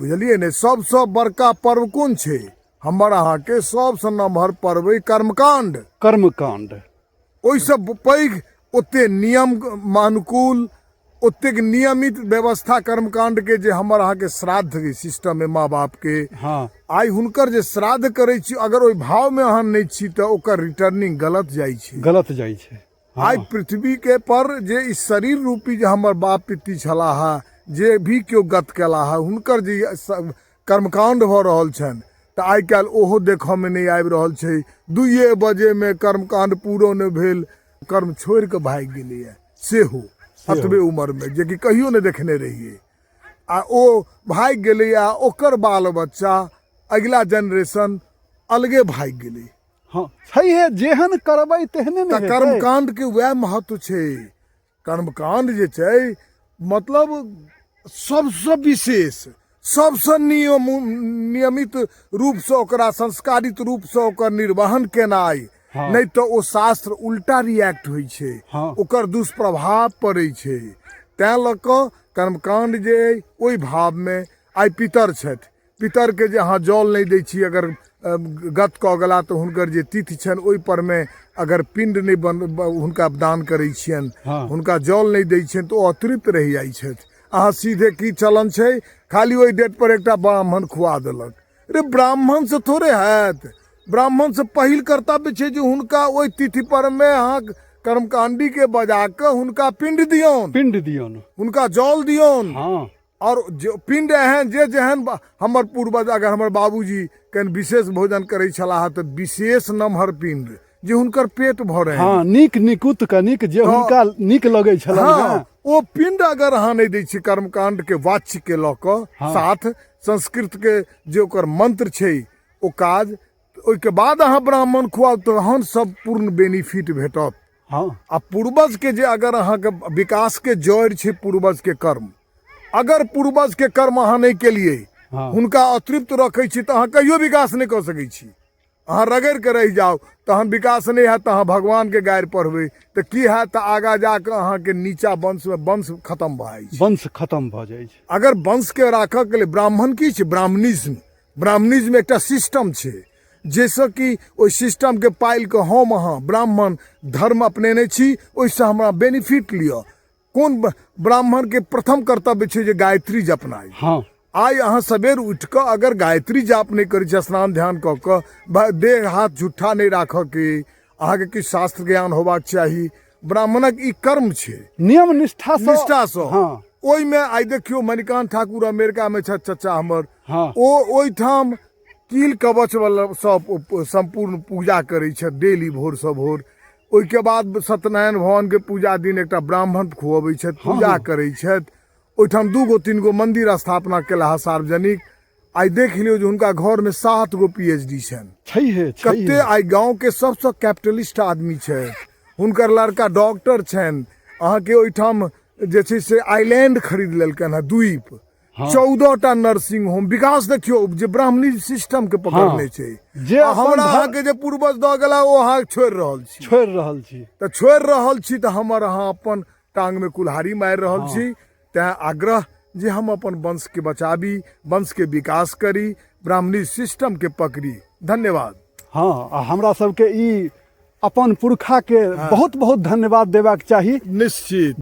बुझलियै ने? सबसँ बड़का पर्व कोन छै हमर अहाँके? सबसँ नमहर पर्व अइ कर्मकाण्ड। कर्मकाण्ड। ओहिसँ पैघ ओते नियम अनुकूल, ओतेक नियमित व्यवस्था कर्मकाण्ड के जे हमर अहाँके श्राद्ध के सिस्टम में माँ बाप के आइ हुनकर जे श्राद्ध करै छी, अगर ओहि भाव में अहाँ नहि छी तऽ ओकर रिटर्निंग गलत जाइ छै। गलत जाइ छै। आइ पृथ्वी के पर जे ई शरीर रूपी जे हमर बाप पित्ती छलाह, जे भी केओ गत केलाह, हुनकर जे कर्मकाण्ड भऽ रहल छनि, तऽ आइ काल्हि ओहो देखऽमे नहि आबि रहल छै। 2 बजेमे कर्मकाण्ड पूरो नहि भेल, कर्म छोड़ि कऽ भागि गेलैए, सेहो एतबे उमरमे, जेकि कहियो नहि देखने रहियै। आ ओ भागि गेलै आ ओकर बाल बच्चा, अगिला जेनरेशन अलगे भागि गेलै। हँ, छैहे, जेहन करबै तेहने ने। तऽ कर्मकाण्डके वएह महत्व छै। कर्मकाण्ड जे छै, मतलब सबसँ विशेष, सबसँ नियमित रूपसँ ओकरा, संस्कारित रूपसँ ओकर निर्वहन केनाइ। नहि तऽ ओ शास्त्र उल्टा रिएक्ट होइ छै। ओकर दुष्प्रभाव पड़ै छै। तैँ लऽ कऽ कर्मकाण्ड जे अइ, ओहि भावमे आइ पितर छथि। पितरके जे अहाँ जल नहि दै छी, अगर गत कऽ गेला तऽ हुनकर जे तिथि छनि, ओहि परमे अगर पिण्ड नहि बन हुनका दान करै छियनि, हुनका जल नहि दै छियनि, तऽ ओ अतृप्त रहि जाइ छथि। अहाँ सीधे की चलन छै, खाली ओहि डेट पर एकटा ब्राह्मण खुआ देलक। रे, ब्राह्मणसँ थोड़े हैत। ब्राह्मणसँ पहिल कर्तव्य छै जे हुनका ओहि तिथि परमे अहाँ कर्मकाण्डीके बजा कऽ हुनका पिण्ड दियौन। पिण्ड दियौन। हुनका जल दियौन। आओर जे पिण्ड एहन जे जेहन हमर पूर्वज, अगर हमर बाबूजी कनि विशेष भोजन करै छलाह तऽ विशेष नमहर पिण्ड जे हुनकर पेट भरै। हँ, नीक निकुत कनिक जे हुनका नीक लगै छलनि। ओ पिण्ड अगर अहाँ नहि दै छी कर्मकाण्ड के वाच्य के लऽ कऽ, साथ संस्कृत के जे ओकर मंत्र छै, ओ काज, ओहिके बाद अहाँ ब्राह्मण खुआउ, तहन सब पूर्ण बेनिफिट भेटत। आ पूर्वज के जे अगर अहाँके विकास के जड़ि छै पूर्वज के कर्म, अगर पूर्वज के कर्म अहाँ नहि केलियै, हुनका अतृप्त रखै छी, तऽ अहाँ कहियो विकास नहि कऽ सकै छी। अहाँ रगड़ि कऽ रहि जाउ, तहन विकास नहि हैत। तऽ अहाँ भगवानके गारि पढ़बै तऽ की हैत? तऽ आगाँ जाकऽ अहाँके नीचा वंशमे वंश खतम भऽ जाइ छै। वंश खतम भऽ जाइ छै। अगर वंशके राखऽके लेल ब्राह्मण की छै? ब्राह्मणिज्म। ब्राह्मणिज्म एकटा सिस्टम छै, जाहिसँ कि ओहि सिस्टमके पालि कऽ हम अहाँ ब्राह्मण धर्म अपनेने छी, ओहिसँ हमरा बेनिफिट लिअ। कोन ब्राह्मणके प्रथम कर्तव्य छै जे गायत्री जपनाइ। आइ अहाँ सबेर उठि कऽ अगर गायत्री जाप नहि करै छी, स्नान ध्यान कऽ कऽ देह हाथ झूठा नहि राखऽके, अहाँके किछु शास्त्र ज्ञान होबाक चाही। ब्राह्मणक ई कर्म छै। नियम निष्ठा। निष्ठासँ। ओहिमे आइ देखियौ, मणिकांत ठाकुर अमेरिकामे छथि, चचा हमर। ओ ओहिठाम कील कवच वाला सब सम्पूर्ण पूजा करै छथि डेली भोरसँ भोर। ओहिके बाद सत्यनारायण भगवानके पूजा दिन एकटा ब्राह्मण खुअबै छथि, पूजा करै छथि। ओहिठाम 2 गो 3 गो मंदिर स्थापना केला सार्वजनिक। आइ देख लियौ जे हुनका घरमे 7 गो पीएचडी छनि। छैहे। कते आइ गाँवके सबसँ कैपिटलिस्ट आदमी छै। हुनकर लड़का डॉक्टर छनि। अहाँके ओहिठाम जे छै से आइलैंड खरीद लेलकनि हँ, द्वीप। 14टा नर्सिंग होम। विकास देखियौ जे ब्राह्मणी सिस्टम के पकड़ने छै। जे आ अपन हमरा अहाँके जे पूर्वज दऽ गेला, ओ अहाँ छोड़ि रहल छी। छोड़ि रहल छी। तऽ छोड़ि रहल छी तऽ हमर अहाँ अपन टांगमे कुल्हाड़ी मारि रहल छी। तैँ आग्रह जे हम अपन वंशके बचाबी, वंशके विकास करी, ब्राह्मणी सिस्टमके पकड़ी। धन्यवाद। हँ, आ हमरा सबके ई अपन पुरखाके बहुत बहुत धन्यवाद देबाक चाही। निश्चित।